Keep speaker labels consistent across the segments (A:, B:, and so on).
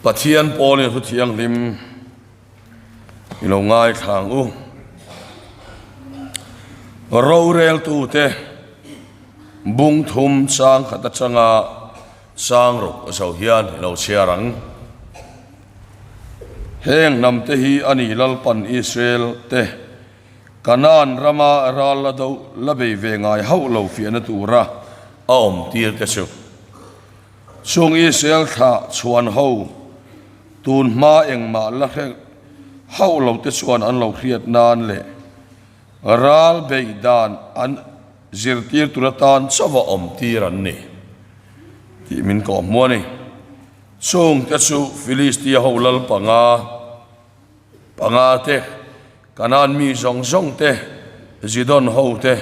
A: Pathian pawlin thu thianghlim i lo ngaithla ang u. Roreltute bung thum chang khat atanga chang ruk zo hian i lo chhiar ang. Heng hnamte hi a ni Lalpan Israel te Kanaan rama ral la do la bei ve ngai hauh lo fiahna tura a awm tir te chu. Chung Israel thlah chhuan ho tun hma engmah la hre hauh lo te chuan an lo hriat nan leh ral beih dan an zirtir tur atan chauh a awm tir an ni tih min kawhhmuh a ni. Chung te chu Filistia ho lal panga panga te, Kanaan mi zawng zawng te, Zidon ho te,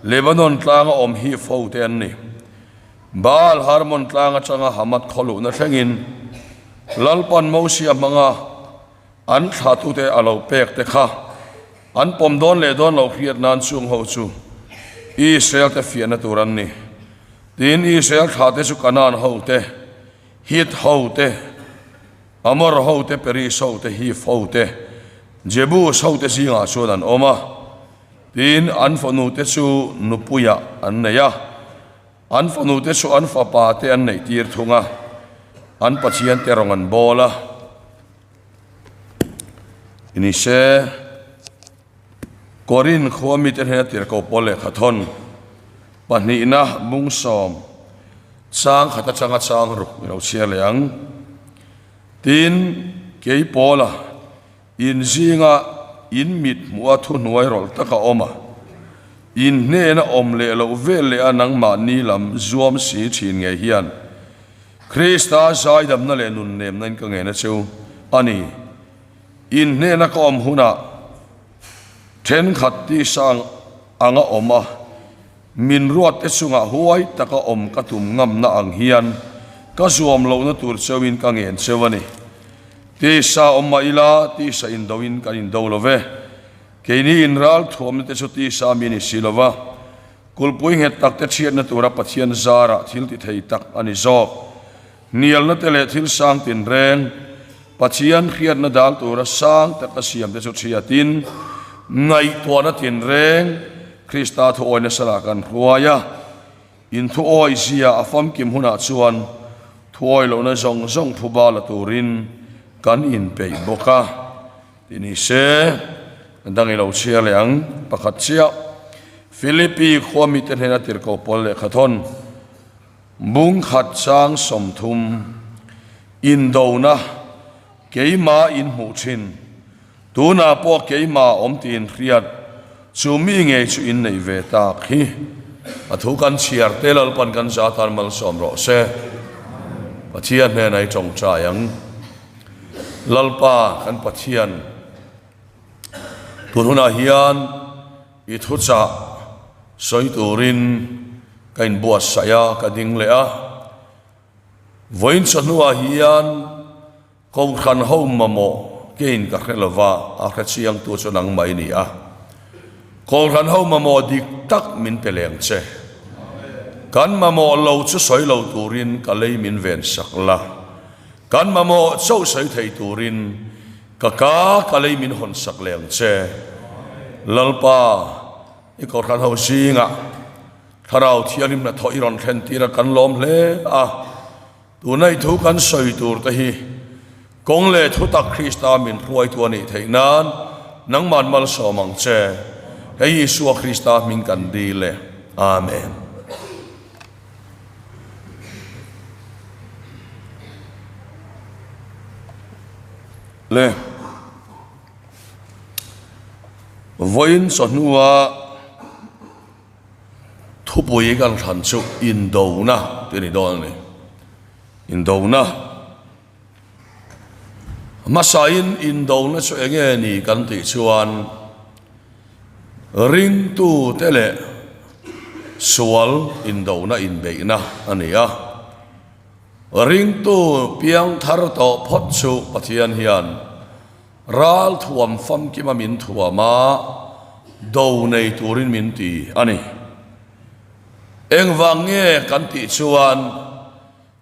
A: Lebanon tlanga awm Hif ho te an ni. Baal Harmon tlang atanga Hamath khaw luhna thlengin Lalpan Mosia hmanga an thlatute a lo pek te kha an pawm dawn leh dawn lo hriat nan chung ho chu Israel te fiahna tur an ni. Tin, Israel thlate chu Kanaan ho te, Hit ho te, Amor ho te, Peris ho te, Hiv ho te, Jebus ho te zingah chuan an awm a. Tin, an fanu te chu nupuiah an nei a, an fanu te chu an fapa te an neih tir thung a, an Pathian te rawng an bawl a. Ni se, Korin khua mite hnena tirhkoh pawl lehkha thawn pahnihna bungsawm chang khat atanga chang ruk i lo chhiar leh ang. Tin, kei Paula inzinga in mit hmuha thuhnuai rawlh tak a awm a, in hnena awm leh loh vel leh a nangmahni lam zuam si thin ngei hian Krista zaidamna leh nunnemna in ka ngen a cheu a ni. In hnena ka awm hunah thenkhat tisa anga awm a, min ruat te chungah huai taka awm ka tum ngamna ang hian ka zuam lohna tur cheuhin ka ngen cheu a ni. Tisa awm mah ila, tisa indoin kan indo lo ve. Keini inral thuamna te chu tisa mi ni si lo va, kulpui nghet tak te chhiatna tura Pathian zarah thil ti thei tak a ni zawk. Hnialna te leh thil sang tinreng, Pathian hriatna dal tura sang taka siam te chu thiatin, ngaihtuahna tinreng Krista thuawi nasa lah kan hruai a. In thuawi zia a famkim hunah chuan thuawi lohna zawng zawng phuba la turin kan inpeih bawk a. Ti ni se, dang i lo chhiar leh ang pakhat chiah. Philippi khua mite hnena tirhkoh pawl lehkhathawn. Bung khat chang 30 Indona keimah in hmuh thin, tunah pawh keimah awm tiin hriat chu mi ngei chu in neih ve tak hi. A thu kan chhiar te Lalpan kan za tan malsawm rawh se. Pathian hnenah i tawngtai ang. Lalpa kan Pathian tun hunah hian I thuchah sawi turin ka inbuatsaih a, ka ding leh a. Vawiin chawhnuah hian Kohhran ho mamawh kein ka hre lova, a hre chiangtu chu nangmah i ni a. Kohhran ho mamawh dik tak min pe leng che. Kan mamawh lo chu sawi lo turin ka lei min ven sak la. Kan mamawh chauh sawi thei turin Ka ka ka lei min hawn sak leh ang che. Lalpa, i Kohhran ho zingah Thlarau Thianghlim hnathawh i rawn thlen tir a kan lawm hle a. Tuna i thu kan sawi tur te hi kawng leh thutak Krista min hruaitu a nih theih nan nangman malsawm ang che. Hei Isua Krista hming kan dil e. Amen. Le vawiin chawhnua thupui kan hran chu indona tih a ni dawn a ni indona hmasain indona chu eng nge ni kan tih chuan Ringtute leh sual indona inbeihna a ni a. Ringtu piang thar tawh phawt chu Pathian hian ral thuam famkima min thuam a, do nei turin min ti a ni. Engvang nge kan tih chuan.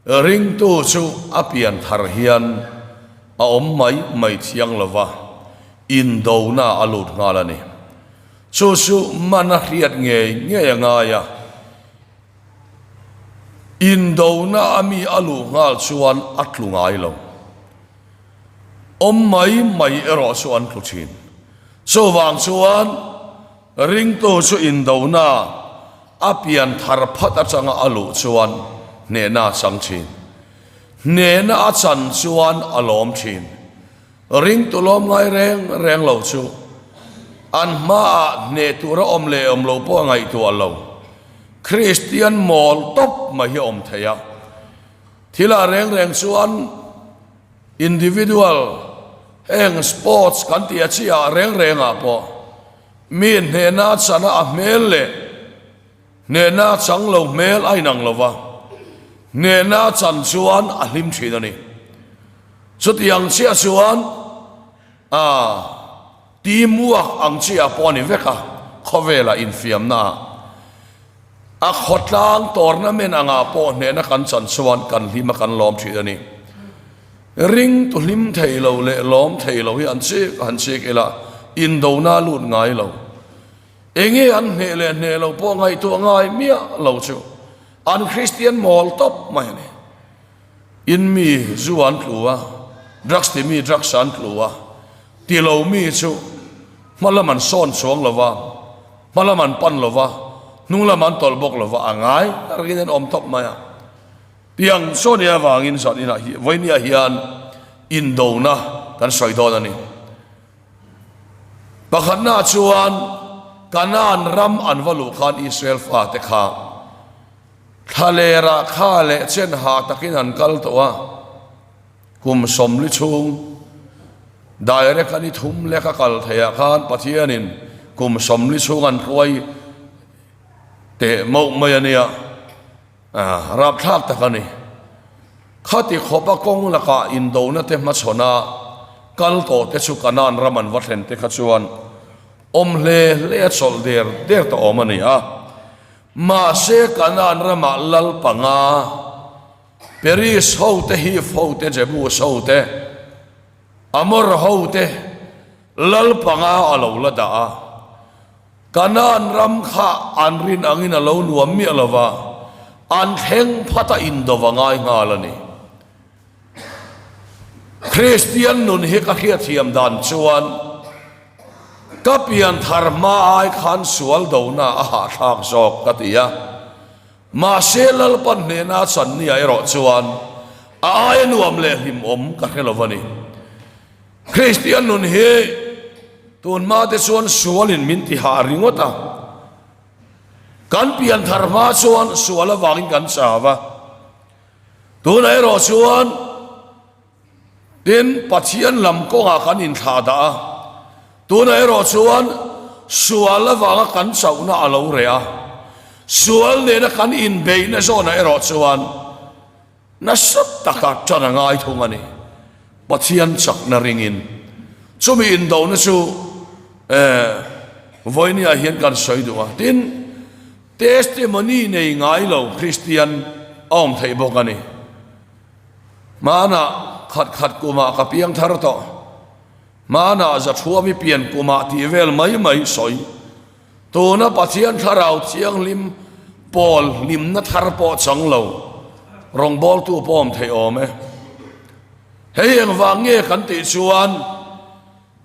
A: Ringtu chu a pian thar hian a awm mai mai thiang lo va, indona a lut nghal a ni. Chu chu man a hriat ngei ngei a ngai a. Indona a mi a luh nghal chuan a tlu ngai lo. Awm mai mai erawh chu an tlu thin. Chuvang chuan ringtu chu indona a pian thar phat atanga a luh chuan hnehna a chang thin. Hnehna a chan chuan a lawm thin. Ringtu lawm ngai reng reng lo chu an hmaah hneh tur a awm leh awm lo pawh a ngaihtuah lo. Kristian mawl tawp mai hi a awm thei a. Thilah reng reng chuan individual heng sports kan tih a chiah reng rengah pawh mi hnehna chana a hmel leh hnehna chang lo hmel a inang lo va, hnehna chan chuan a hlim thin a ni. Chutiang chiah chuan a team work ang chiah pawh a ni vek a, khawvelah infiamna ah a khawtlang tournament angah pawh hnehna kan chan chuan kan hlim a kan lawm thin a ni. Ringtu hlim thei lo leh lawm thei lo hi an chik han chik ila indona lut ngai lo. Enge an hneh leh hneh lo pawh ngaihtuah ngai miah lo chu an Kristian mawl tawp mai a ni. In mi zu an tlu a, drugs ti mi drugs an tlu a, ti lo mi chu hma lam an sawn chuang lo va, hma lam an pan lo va, hnung lam an tawlh bawk lo va, a ngai takin an awm tawp mai a. Tiang saw nia avangin zan inah hi vawinia hian indona kan sawi dawn a ni. Pakhatna chuan Kanaan ram an va luh khan Israel fate kha Thlalerah kha leh chen ha takin an kal tawh a, kum 40 chhung direct a ni thum lek a kal theih ah khan Pathianin kum 40 chhung an hruai teh mauh mai a nia, rapthlak tak a ni. Khati khawpa kawng lakah indona te hmachhawn a kal tawh te chu Kanaan ram an va thlen te kha chuan awm hle hle a chawlh der der ta awm a ni a. Mahse Kanaan ramah lal panga, Peris hote, Hiv hote, Jebus hote, Amor hote lal panga a lo la dah a. Kanaan ram kha an rin angin a lo nuam miah lo va, an thleng phat a indova ngai nghal a ni. Kristian nun hi ka hriatthiam dan chuan ka pianthar hma ai khan sual dona a hahthlak zawk ka ti a. Mahse Lalpan hnehna a chan nia erawh chuan a aia nuam leh hlimawm ka hre lo a ni. Kristian nun hi tun hma te chuan sualin min ti hah ringawt a. Kan pianthar hma chuan sual avangin kan chau a. Tunah erawh chuan tin Pathian lam kawngah kan inthlah dah a, tunah erawh chuan sual avanga kan chauhna a lo reh a, sual nena kan inbeihna zawnah erawh chuan nasa taka tan a ngai thung a ni. Pathian chakna ringin chumi indona chu eh vawinia hian kan sawi duh a, tin Testimony nei ngai lo Kristian a awm theih bawk a ni. Hmanah khat khat kumah ka piang thar tawh. Hmanah Zathuami pian kumah tih vel mai mai sawi. Tuna Pathian Thlarau Thianghlim pawl hlimna thar pawh chang lo rawngbawltu pawh awm theih awm e. Hei engvang nge kan tih chuan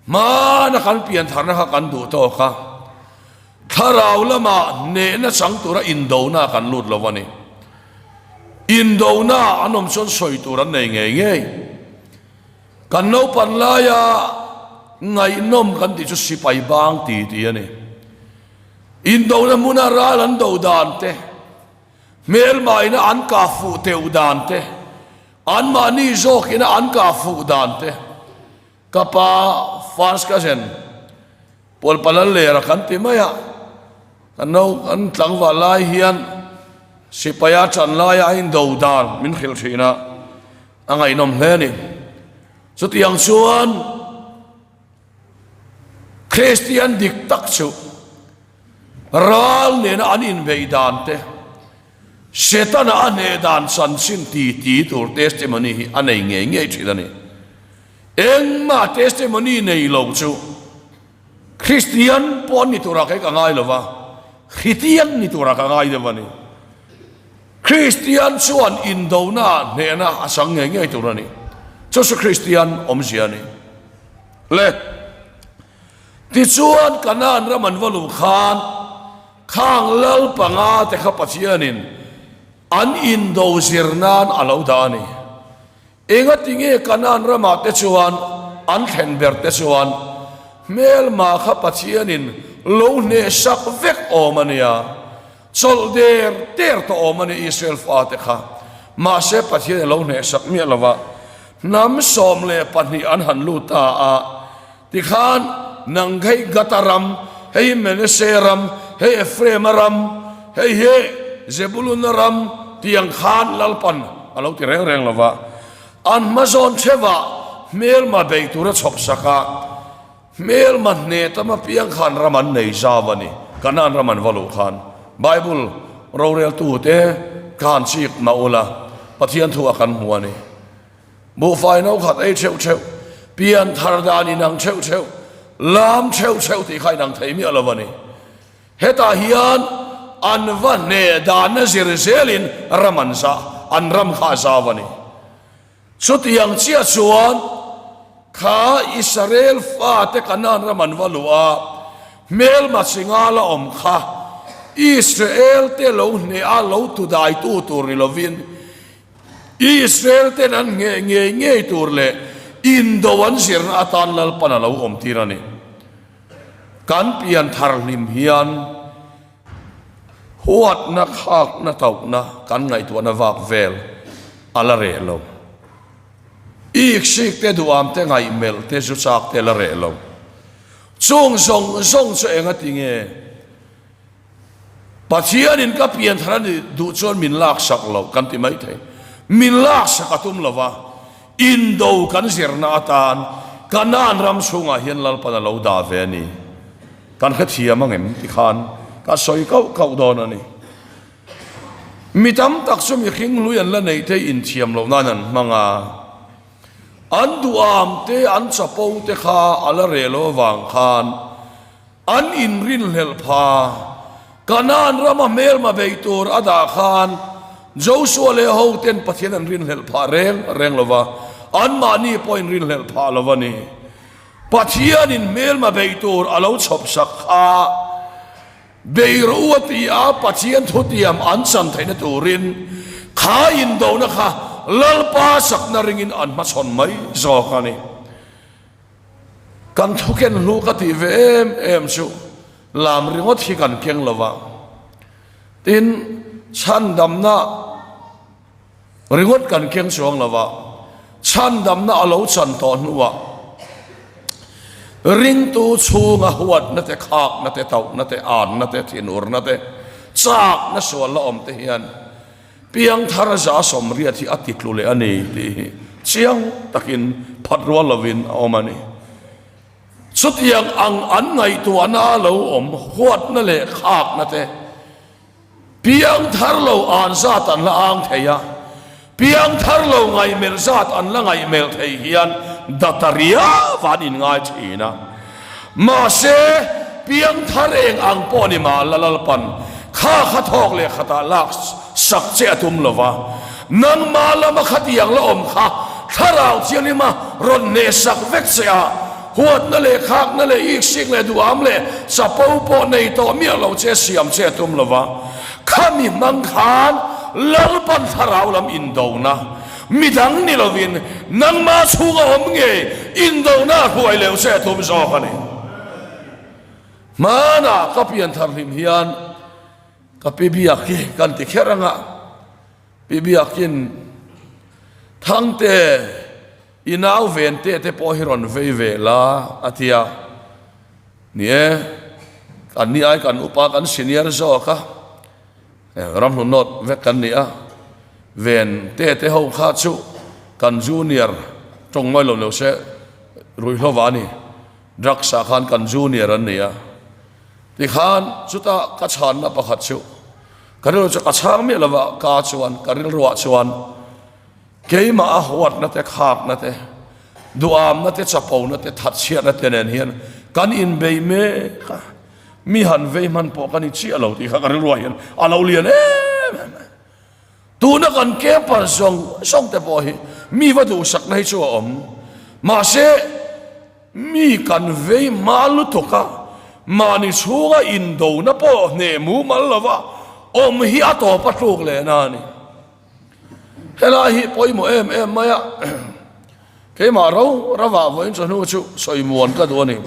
A: Hmana kan piantharna kha kan duh tawk a, thlarau lamah hnehna chang tura indona kan lut lo a ni. Indona an awm chuan sawi tur an nei ngei ngei. Kan naupan laia ngaihnawm kan tih chu sipai bang ti tih a ni. Indona hmuna ral an do dan te, hmelmaina an kah fuh teuh dan te, anmahni zawkina an kah fuh dan te, Ka pa first cousin Pualpalal lera kan ti mai a, kan no kan tlangval lai hian sipaia ṭan laia a indo dan min hrilh ṭhin a, a ngaihnawm hle a ni. Chutiang chuan Kristian dik tak chu ral nena an inbeih dan te. Setana a hneh dan chanchin titi tur testimony hi a nei ngei ngei thin a ni. Engmah testimony nei lo chu Kristian pawh an ni turah kei ka ngai lo va, Hritian ni turah ka ngai deuh a ni. Kristian chuan indona hnehna a chang ngei ngei tur a ni. Chu chu Kristian awmzia a ni. Le, tichuan Kanaan ram an va luh khan khang lal panga te kha Pathianin an indo zir nan a lo dah a ni. Engatinge Kanaan ramah te chuan an thlen ber te chuan hmelma kha Pathianin lo hnehsak vek awm a nia. Chawlh der der tawh awm a ni Israel fate kha. Mahse Pathian a lo hnehsak miah lo va, hnam 12 an han lut ta a, tikhan nang hei Gata ram, hei hi Menese ram, hei Ephraim-a ram, hei hi Zebulun-a ram tiang khan Lalpan a lo ti reng reng lo va, an hmazawn theuhah hmelma bei tura chhawp sak a, Hmelma hneh tam apiang khan ram an nei zau a ni. Kanaan ram an va luh khan Bible roreltute khan chik mah ula Pathian thu a kan hmu a ni. Buhfai no khat ei theuh theuh, pian thar dan inang theuh theuh, lam theuh theuh tih kha inang thei miah lo a ni. Hetah hian an va hneh danna zir zelin ram an zah, an ram kha a zau a ni. Chutiang chiah chuan kha Israel fate Kanaan ram an va luh a, hmelma chi nga la awm kha Israel te lo hneh a lo tudaitu tur ni lovin Israel ten an ngheh ngei ngei tur leh indo an zirna atan Lalpan a lo awm tir a ni. Kan pian thar hlim hian Huatna, khakna, tauhna kan ngaihtuahna vak vel a la reh lo. Iksik te, duham te, ngaihmelh te, zu chak te a la reh lo. Chung zawng zawng chu eng a ti nge? Pathianin ka pian thar a nih duh chuan min laksak lo kan ti mai thei. Min laksak a tum lo va, indo kan zirna atan Kanaan ram chhungah hian Lalpan a lo dah ve a ni. Kan hrethiam ang em ti khan ka sawi kauh kauh dawn a ni. Mi tam tak chu mihring hlui an la neih te inthiam loh nan an hmang a, an duham te an chapo te kha a la reh lo avang khan an inrinhlelh pha. Kanaan rama hmelma bei tur a dah khan Joshua leh ho ten Pathian an rinhlelh phah reng reng lo va, anmahni pawh inrinhlelh phah lo a ni. Pathianin hmelma beih tur a lo chhawp sak kha bei rawh u a ti a, Pathian thutiam an chan theihna turin kha indona kha Lalpa sakna ringin an hmachhawn mai zawk a ni. Kan thu ken hlu ka tih ve em em chu lam ringawt hi kan keng lo va, tin chhandamna Ringawt kan keng chuang lo a, chhandamna a lo chan tawh hnuah ringtu chhunga huatna te, khakna te, tauhna te, anna te, thinurna te, chakna sual la awm te hian piangthar 180 hi a ti tlu leh a ni tih hi chiang takin phat rual lovin a awm a ni. Chutiang ang an ngaihtuahna a lo awm huatna leh khakna te, Piang thar lo an zat an la ang thei a, piang thar lo ngaihmelh zat an la ngaihmelh thei hian data riau an inngai thin a. Mahse, piang thar eng ang pawh ni mah la Lalpan kha kha thawk leh khatah lak sak che a tum lo va, nangmah lama khatiang la awm kha thlarau thianghlim a rawn hnehsak vek che a, Huatna leh khakna leh iksik leh duham leh chapo pawh nei tawh miah lo che siam che a tum lo va, khami hmang khan Lalpan thlarau lam indona midang ni lovin nangma chhunga awm ngei indona a hruai leu che a tum zawk a ni. Hmanah ka pian thar hlim hian ka pi biak hi kan ti kher anga pi biakin Thangte, I nau ven te te pawh hi rawn vei ve la a ti a, ni e, kan ni ai kan upa kan senior zawk a, ramhlun nawt vek kan ni a, ven te te ho kha chu kan junior tawng mawi lo lo se ruihhlova a ni, drugs ah khan kan junior an ni a, tikhan chuta ka chhanna pakhat chu. Ka rilru chu ka chhang miah lova, ka chuan ka rilruah chuan keimah a huatna te, khakna te, duhamna te, chapona te, thatchhiatna te nen hian kan inbei mek a, mi han vei hman pawh ka ni chiah lo tih kha ka rilruah hian a lo lian em em a. Tuna kan camper zawng zawng te pawh hi mi va duhsakna hi chu a awm, mahse, Mi kan vei hma lutuk a, mahni chhunga indona pawh hneh mumal lova awm hi a tawp a tluk lehna a ni. Helai hi pawimawh em em mai a, keimah ro ravah vawiin chawhnu chu sawi muan ka duh a ni,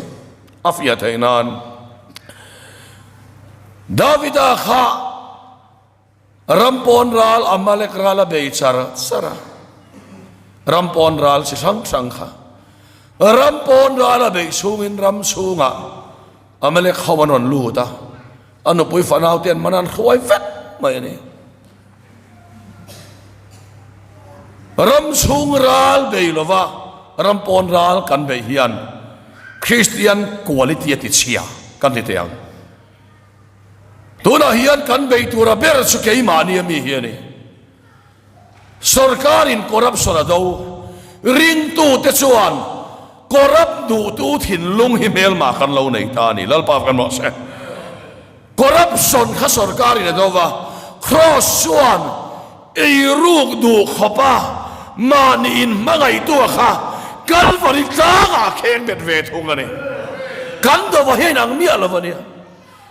A: a fiah theih nan. Davida kha Ram pawn ral Amalek ral a bei char char a, ram pawn ral chi hrang hrang kha ram pawn ral a beih chhungin ram chhungah Amalek ho an rawn lut a, a nupui fanau te an man an hruai vek mai a ni. Ram chhung ral bei lova ram pawn ral kan beih hian Kristian quality a ti chhia kan ti teh ang. Tunah hian kan bei tura ber chu keimahni a mi hi a ni. Sorkarin corruption a do. Ringtute chuan corrupt duhtu thinlung hi hmelmah kan lo nei ta a ni. Lalpa kan rawh se. Corruption kha sorkarin a do va, Kraws chuan eiruk duh khawpa mahni inhmangaihtua kha Kalvari tlangah a kheng bet ve thung a ni. Kan dova hian ang miah lo a nia.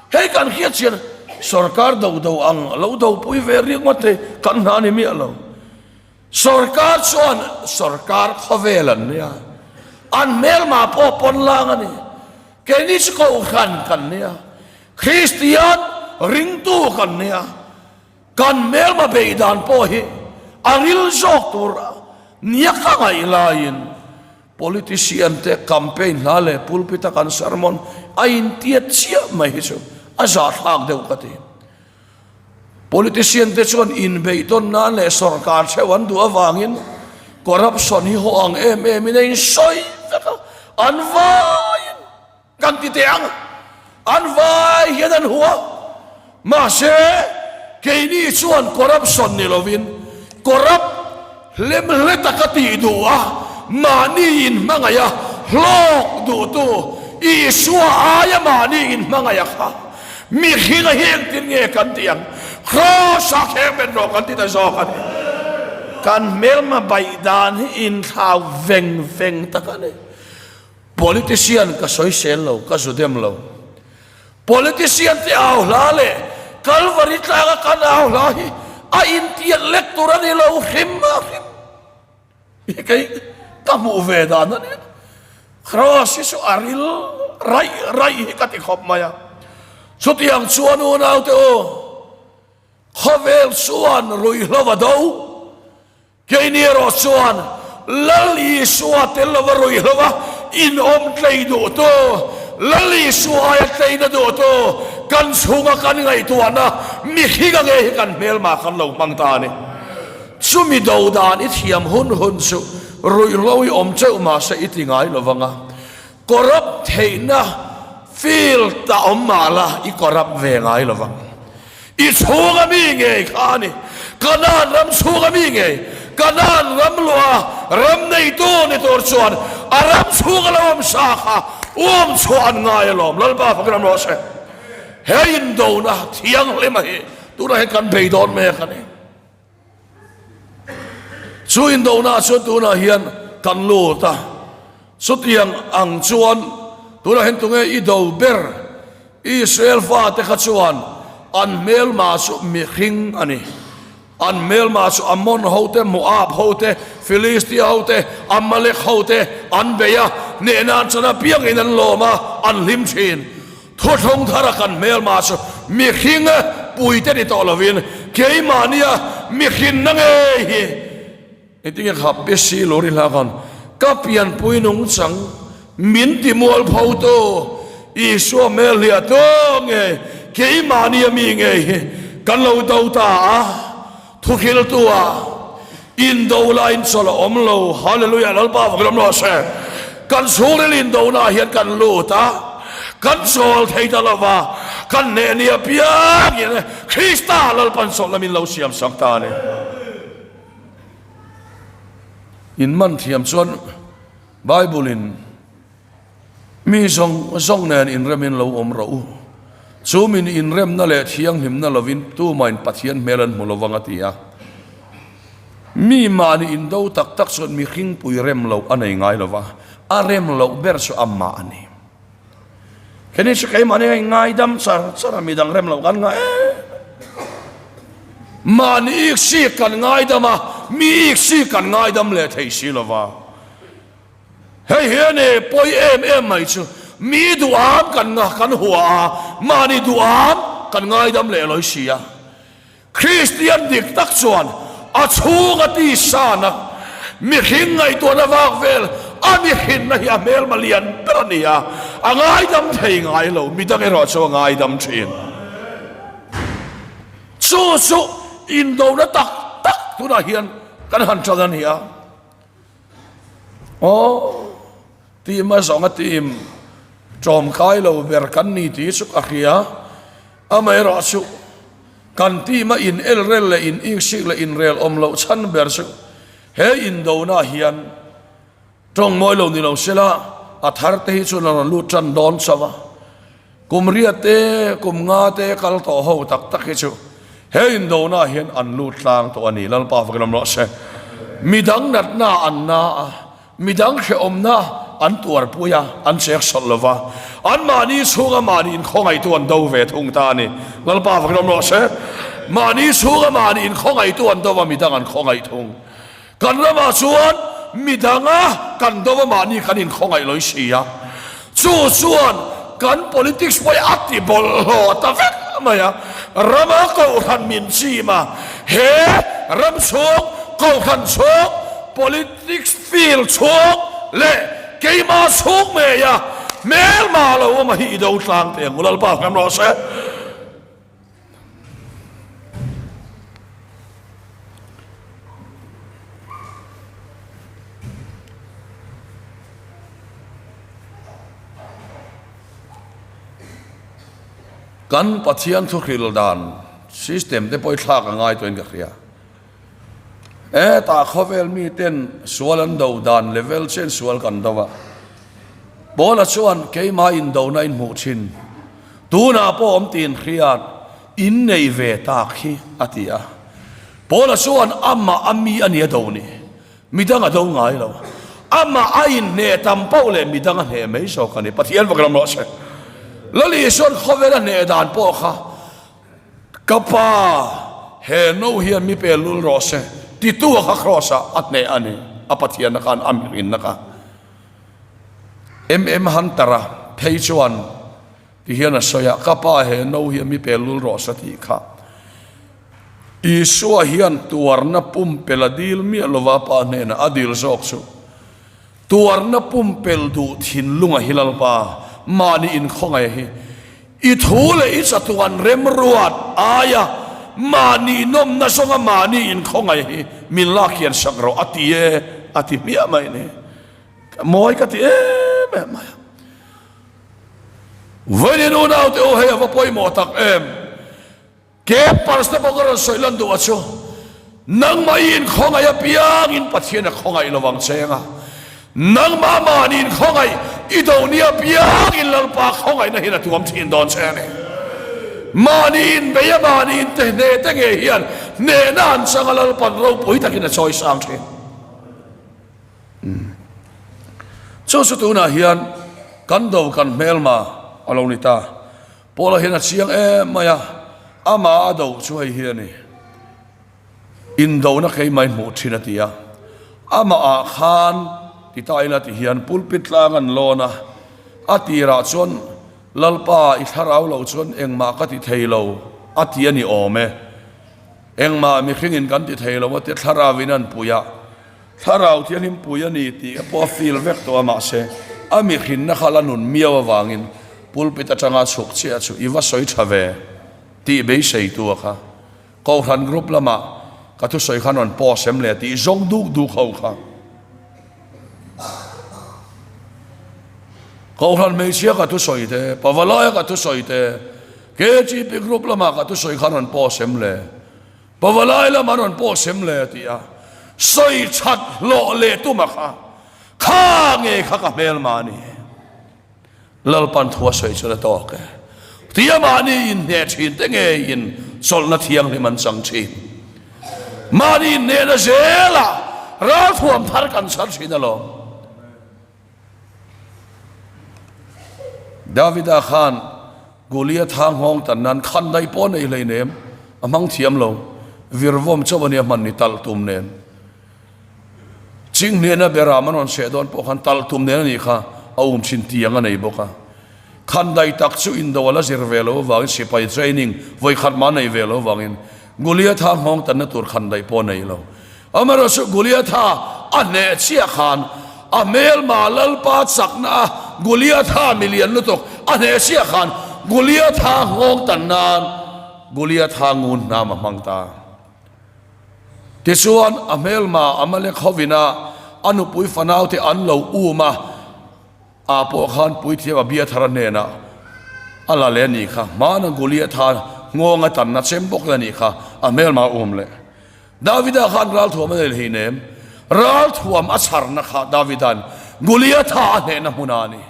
A: Hei kan hriat chian sorkar do do ang lo do pui ve riak ngawt thei kan hna a ni miah lo. Sorkar chuan sorkar khawvel an nia, an hmelma pawh pawn lang a ni. Keini chu kohhran kan nia, Kristian ringtu kan nia, kan hmelma beih dan pawh hi a ril zawk tur nia ka ngaih laiin Politician te campaign hla leh pulpit a kan sermon a intiat chiah mai hi chu a zahthlak deuh ka ti. Politician te chuan inbeihtawn nan leh sorkar theuh an duh avangin corruption hi haw ang em em in a insawi vek a, an vaiin Kan ti teh ang, an vai hian an hua. Mahse, keini chuan corruption ni lovin corrupt hlemhle taka tih duh a, mahni inhmangaih a hlawk duhtu Isua aia mahni inhmangaih a kha mihring a hi engtin nge kan tih ang? Kraws-ah kheng bet rawh kan ti ta zawk a ni. Kan hmelma baih dan hi inthlau veng veng tak a ni. Politician ka sawisel lo, ka zu dem lo. Politician te au hla leh Kalvari tlanga kan au hla hi a intiat lek tur a ni lo hrim a hrim. Hi kei ka hmuh ve dan a nia. Kraws hi chu a ril raih raih hi ka ti khawp mai a. Chutiang chuan unaute u, khawvel chuan ruihhlo a do. Keini erawh chuan Lal Isua tel lova ruihhlo a inawm tlei duhtu, Lal Isua aia tleina duhtu kan chhunga kan ngaihtuahna mihringa nge hi kan hmelma kan lo hmang ta a ni. Chumi do dan i thiam hun hun chu ruihhlo i awm teuh mahse i ti ngai lo vang a, corrupt theihna field a awm mah la i corrupt ve ngai lo vang. I chhunga mi ngei kha a ni. Kanaan ram chhunga mi ngei, Kanaan ram luaha ram neitu ni tur chuan a ram chhunga lo awm sa kha um chhuah an ngai alawm. Lalpa fakin awm rawh se. He indona thianghlima hi tunah hian kan bei dawn mek a ni. Chu indona chuan tunah hian kan lut a, chutiang ang chuan tunah hian tunge i do ber Israel fate kha chuan an hmelma chu mihring a ni. An hmelma chu Ammon hote, Moab hote, Philistia hote, Amalek hote an bei a, hnehna an chan apiangin an lawm a, an hlim thin. Thuthlung thara kan hmelma chu mihring puite ni tawh lovin keimahnia mihrinna ngei hi engtinge kha Pesi Lori hla khan ka pianpui nungchang min ti mualpho tu Isua hmel hliah tu ngei keimahnia mi ngei hi kan lo do ta a. Thuhriltu ah indo la in chawlh a awm lo. Hallelujah Lalpa vak ram rawh se. Kan chhungril indona ah hian kan lut a. Kan chawl thei ta lo va, kan hneh ni apiangin Krista Lalpan chawlhna min lo siam sak ta a ni. In man thiam chuan Bible-in mi zawng zawng nen inremin lo awm rawh u. Chu min inremna leh thianghlimna lovin tumahin Pathian hmel an hmu lo vang a ti a. Mi mahni indo tak tak chuan mihringpui rem loh a nei ngai lo va, a rem loh ber chu amah a ni. Keni chu keimahni a ingaidam char char a, midang rem loh kan ngah em. Mahni iksik kan ngaidam a, mi iksik kan ngaidam leh thei si lo va. Hei hi a ni pawi em em mai chu, mi duham kan nga kan hua a, mahni duham kan ngaidam leh lawi si a. Kristian dik tak chuan a chhunga tisana mihring ngaihtuahna vak vel a mihrinna hi a hmelma lian ber a ni a, a ngaidam thei ngai lo, midang erawh chu a ngaidam thin. Chu chu indona tak tak tunah hian kan han tan a ni a. Aw, team a zawnga team tlawmkai lo ber kan ni tih chu ka hria, amaherawh chu Kan team a in elrel leh in iksik leh inrel awm loh chhan ber chu he indona hian tawng mawi lo ni lo sela a thar te hi chuan a rawn lut tan dawn chauh a. Kum riat te, kum nga te kal tawh ho tak tak hi chu he indona hian an lut tlang tawh a ni. Lalpa fakin awm rawh se. Midang natna an na a. Midang hrehawmna an tuarpui a, an chek sawlh lo va, anmahni chhunga mahni inkhawngaihtu an do ve thung ta a ni. Lalpa fakin awm rawh se. Mahni chhunga mahni inkhawngaihtu an do va, midang an khawngaih thung. Kan ramah chuan midanga kan do va, mahni kan inkhawngaih lawih si a. Chu chuan kan politics pawh hi a ti bawlhhlawh ta vek mai a. Rama kohhran min chim a, he ram chhung, kohhran chhung, politics field chhung leh keimah chhung ngei a hmelma lo awm a hi i do tlang teh ang u Lalpa hmem rawh se. Kan Pathian thuhril dan system te pawh i thlak a ngai tawhin ka hria. Hetah khawvel miten sual an do dan level chian sual kan do a. Paula chuan keimah indona in hmuh thin. Tunah pawh awm tiin hriat in nei ve tak hi a ti a. Paula chuan amah a mi a ni a do ni. Midang a do ngai lo. Amah a inhneh tam poh leh midang a hneh mai zawk a ni. Pathian vak ram rawh se. Lal Isuan khawvel a hneh dan pawh kha Ka pa, he no hian mi pe lul rawh se, titu a kha Kraws ah a hneh a ni, a Pathianna khan a mihrinna kha. MM Hunter-a phei chuan ti hian a sawi a, Ka pa, he no hian mi pe lul rawh se tih kha. Isua hian tuarna pumpel a dil miah lova pa hnenah a dil zawk chu. Tuarna pumpelh duh thinlunga hi Lalpa, mahni inkhawngaih hi i thu leh i chatuan remruat aia mahni nawmna zawnga mahni inkhawngaih hi min lak hian sak rawh a ti e, a ti hmiah mai ni. Mawi ka ti em em mai a. Vawiin unaute u hei a va pawimawh tak em. Ke Pastor pawh ka rawn sawi lan duh a chu, Nangmah i inkhawngaih apiangin Pathian a khawngaih lo vang che anga, nangmah mahni inkhawngaih i do ni apiangin Lalpa khawngaihna hian a tuam thin dawn che a ni. Mahni inbei a mahni inte hneh te ngei hian hnehna an chang a Lalpan ropui takin a chawi sang thin. Chu chu tunah hian kan do kan hmelma a lo ni ta. Paula hian a chiang em mai a, amah a do chu hei hi a ni. Indona keimah in hmuh thin a ti a, amah ah khan ti ta ila ti hian pulpit tlang an lawn a, a tirah chuan Lalpa i thlarau lo chuan engmah ka ti thei lo a ti a ni awm e. Engmah mihringin kan ti thei lo a ti a, thlarauin an pui a. Thlarau Thianghlim pui a ni tih pawh a feel vek tawh a, mahse a mihrinna kha la nun miau avangin pulpit atanga chhuk chiah chu i va sawi tha ve tih beiseitu a kha Kohhran group lamah ka thusawi khan rawn post em le tih zawng duk duk ho kha. Kohhran hmeichhia ka thusawi te, Pavalaia ka thusawi te, KGP group lama ka thusawi kha an rawn post em le? Pavalai lama an rawn post em le? ti a sawi that hlawh leh tuma kha, kha nge kha ka hmelma a ni. Lalpan thu a sawi chuan a tawk e. Tia mahni inhneh thin te ngeiin chawlhna thianghlim an chang thin. Mahni inhnehna zelah ralthuam thar kan chhar thin alawm. Davida khan Goliatha nghawng tan nan khan daih pawh nei hleinem, a hmang thiam lo, virvawm chauh a nia hman ni talh tum nen. Chinghniana beram an rawn seh dawn pawh khan talh tum nen a nih kha, a um thin tiang a nei bawk a. Khan daih tak chu indo a la zir ve lo avangin sipai training vawikhat mah a nei ve lo avangin Goliatha nghawng tanna tur khan daih pawh a nei lo. Amaherawhchu Goliatha a hneh chiah khan a hmelma Lalpa chakna a Goliatha milian lutuk a hneh chiah khan Goliatha nghawng tan nan Goliatha ngun hnam a hmang ta. Tichuan a hmelma Amalek hovina a nupui fanaute an lo um a, Ah pawh khan puithiam Abiathara hnenah a la leh a nih kha, hmana Goliatha nghawng a tanna chem bawk leh a nih kha, a hmelma a um leh. Davida khan ralthuam a nei hlei nem, ralthuam a chharna kha Davida'n Goliatha a hnehna hmunah a ni.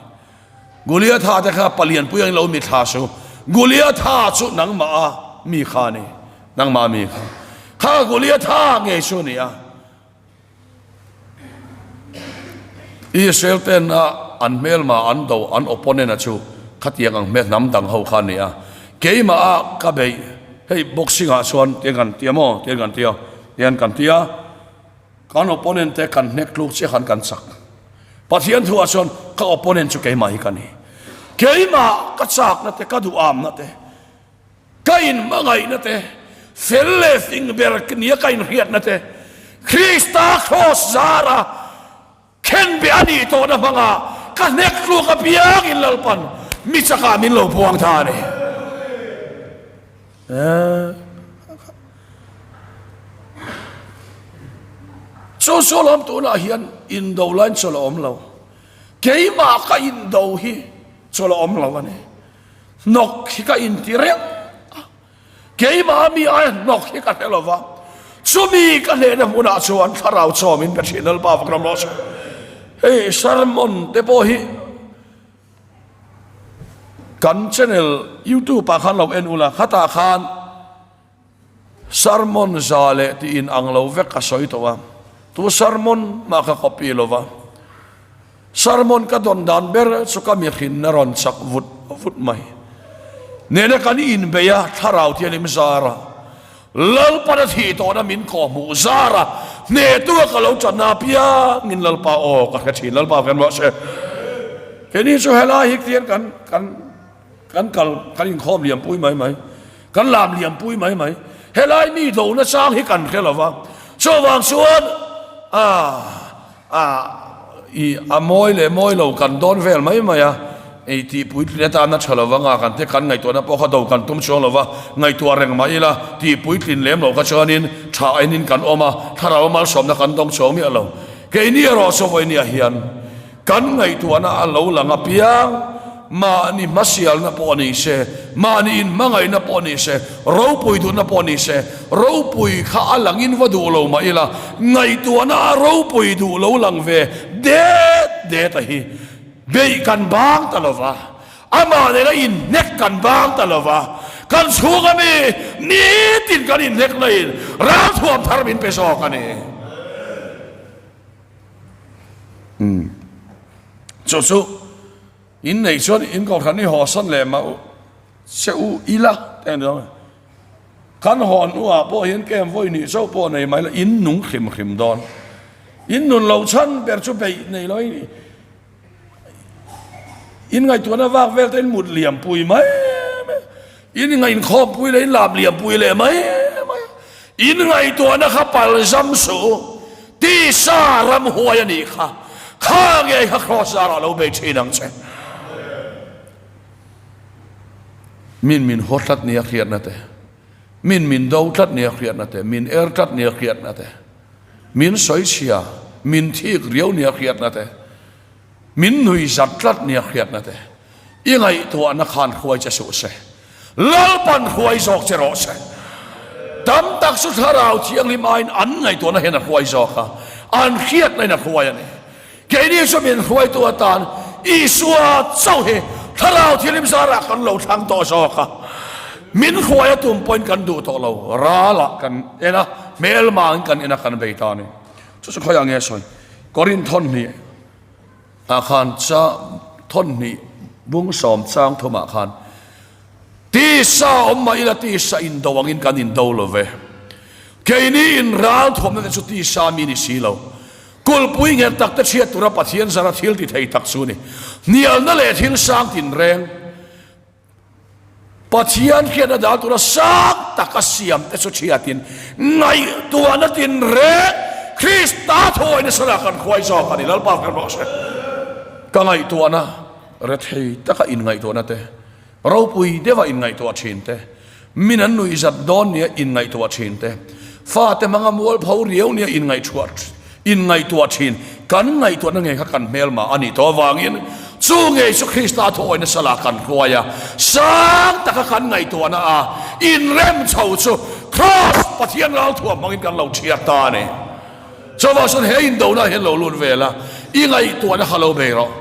A: Goliatha te kha palianpui angin lo mithla su, Goliatha chu nangmah a mi kha a ni, nangmah a mi kha. Kha Goliatha ngei chu a ni a. Israel ten a an hmelma an do an opponent a chu khatiang ang hmel hnam dang ho kha a ni a, keimah a ka beih hei boxing ah chuan tiang kan tia maw tiang kan tia tiang kan tia kan opponent te kan hnek tluk chiah khan kan chak Pathian thu ah chuan ka opponent chu keimah hi ka ni keimah ka chakna te ka duhamna te Ka inhmangaihna te, fel leh fing ber nia ka inhriatna te, Krista kraws zara khenbeh a nih tawhna hmanga ka hnek tluk apiangin Lalpan mi chakah min lo puang ta a ni. Chu chu lawm tunah hian indo lain chawlh a awm lo. Keimah ka indo hi chawlh a awm lo a ni. Hnawk hi ka inti reng a, keimah mi aia hnawk hi ka hre lo va, chumi ka hnehna hmunah chuan thlarau chawmin ka ṭhin Lalpa vak ram rawh se. Hei sermon te pawh hi kan channel youtube ah khan lo en ula, khatah khan Sermon za leh tih in ang lo vek ka sawi tawh a, tu sermon mah ka copy lo va. Sermon ka dawn dan ber chu ka mihrinna rawn chak vut vut mai. Nena kan inbei a, thlarau thianghlim zar a, Lalpan a thih tawhna min kawhhmuh zar a, hnehtu a ka lo tanna apiangin Lalpa aw ka hre thin, Lalpa kan ruah se. Keini chu helai hi tian kan kan Kan kal, kan inkhawm liam pui mai mai, kan lam liam pui mai mai. Helai mi do nachang hi kan hre lo va, chuvang chuan a a i a mawi leh mawi lo kan dawn vel mai mai a, ei tih puitlin atana tha lo vanga kan te kan ngaihtuahna pawh kha do kan tum chuang lo va, ngaihtuah reng mah ila tih puitlin lem loh kha chuanin tha enin kan awm a, thlarau malsawmna kan dawng chuang miah lo. Keini erawh chu vawinia hian. Kan ngaihtuahna a lo lang apiang, mahni hmasialna pawh ni se, mahni inhmangaihna pawh ni se, ropui duhna pawh ni se, ropui kha a langin va duh lo mah ila, ngaihtuahna a ropui duh lo lang ve det det a hi beih kan bang ta lo va, amah nena inhnek kan bang ta lo va, kan chhunga mi nitin kan inhnek laiin ralthuam thar min pe zawk a ni. Umm chu chu in neih chuan in kohhran i hawsan leh mah che u ila te an ni kan haw hnuah pawh hian kem vawi nih chauh pawh nei mai la in nung hrim hrim dawn in nun loh chhan ber chu beih nei lo in In ngaihtuahna vak vel te in mut liam pui mai mai a, in ngainkhawm pui leh in lap liam pui leh mai mai a, in ngaihtuahna kha pal zam suh u, tisa ramhuai a nih kha, kha ngei kha kraws zarah lo bei thin ang che. Min min haw tlat nia hriatna te, min min do tlat nia hriatna te, min er tlat nia hriatna te, min sawichhia, min thik riau nia hriatna te. Min nuihzat tlat nia hriatna te i ngaihtuahna khan hruai che suh se. Lalpan hruai zawk che rawh se. Tam tak chu Thlarau Thianghlim aiin an ngaihtuahna hian a hruai zawk a, an hriatna in a hruai a ni. Keini chu min hruaitu atan Isua chauh hi Thlarau Thianghlim zarah kan lo thlang tawh zawk a. Min hruai a tum pawhin kan duh tawh lo, ralah kan en a, hmelmangin kan en a kan bei ta a ni. Chu chu khawiah nge sawi? Korinth thawnhnih ah khan cha thawnhnih bung sawm chang thumah khan tisa awm mah ila tisa indo angin kan indo lo ve. Keini in ral thuamna te chu tisa mi ni si lo. Kulhpui nghet tak te chhiat tura Pathian zara thil ti thei tak chu ni. Hnialna leh thil sang tinreng. Pathian hian a dal tura sang taka siam te chu chhiatin ngaihtuahna tinreng Krista thuawina sara kan hruai zawk a ni. Lalpa kan rawh se. Ka ngaihtuahna rethei taka inngaihtuahna te, ropui deuha inngaihtuah thin te, Min an nuihzat dawn nia inngaihtuah thin te, fate hmanga mualpho riau nia inngaihtuah inngaihtuah thin kan ngaihtuahna ngei kha kan hmelma a nih tawh avangin chu ngei chu Krista thuawina salah kan hruai a, sang taka kan ngaihtuahna a inrem chho chu Kraws Pathian ralthuam hmangin kan lo thiat ta a ni. Chuvang chuan he indona hian lo lut vel a, i ngaihtuahna kha lo bei rawh.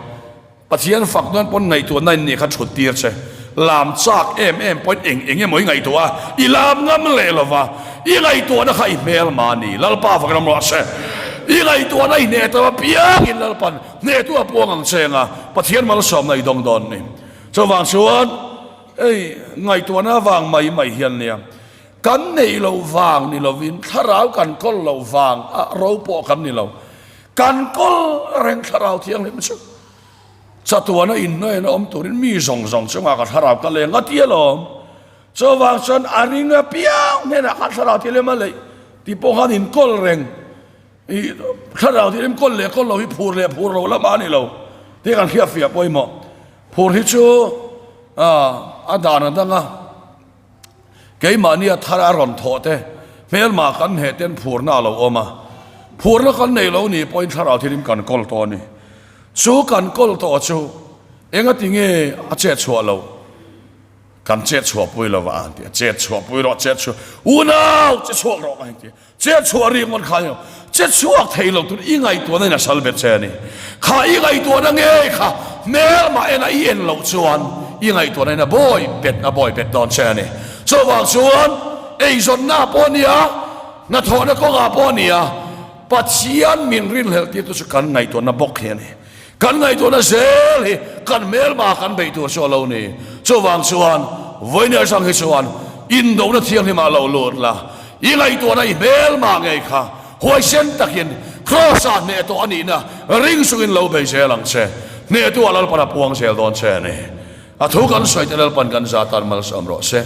A: Pathian fak dawn pawn ngaihtuahna in nih kha thut tir che. Lam chak em em pawhin eng eng emaw i ngaihtuah a, i lam ngam leh lo va, i ngaihtuahna kha i hmel mah a ni. Lalpa fak ram rawh se. I ngaihtuahna i hneh tawh apiangin Lalpan hnehtu a puang ang che anga Pathian malsawmna i dawng dawn ni. Chuvang chuan hei ngaihtuahna avang mai mai hian nia kan neih loh vang ni lovin thlarau kan kawl loh vang a ro pawh kan ni lo. Kan kawl reng thlarau thianghlim chu chatuana inhnuaiin a awm turin mi zawng zawng chungah ka thlarau ka leng a ti alawm. Chuvang chuan a ring apiang hnenah khan thlarau thianghlim a leih tih pawh khan inkawl reng i thlarau thianghlim kawl leh kawl lo hi phur leh phur lo lamah a ni lo tih kan hriatfiah pawimawh. Phur hi chu a dan a dang a. Keimahnia thar a rawn thawh te, hmelmah kan hneh ten phurna a lo awm a. Phurna kan nei lo nih pawhin thlarau thilim kan kawl tawh a ni. Chu kan kawl tawh chu engati nge a chet chhuah loh? Kan chet chhuah pui lo va an ti a, chet chhuah pui rawh, chet chhuah, unau che chhuak rawh ka heng ti a. Che chhuah rik ngawt kha emaw che chhuak thei lo tur i ngaihtuahna in a sal bet che a ni. Kha i ngaihtuahna ngei kha hmelmah ena i en loh chuan i ngaihtuahna in a bawi bet a bawi bet dawn che a ni. Chuvang chuan eizawnna pawh a nia, hnathawhna kawngah pawh a nia, Pathian min rinhlelh tirtu chu kan ngaihtuahna bawk hi a ni. Kan ngaihtuahna zel hi kan hmelma kan beih tur chu a lo ni. Chuvang chuan vawiin atang hi chuan indona thianghlimah lo lut la, i ngaihtuahna i hmelma ngei kha huaisen takin Kraws-ah hneh tawh a nihna ring chungin lo bei zel ang che. Hnehtu ah Lalpan a puang zel dawn che a ni. A thu kan sawi te Lalpan kan za tan malsawm rawh se.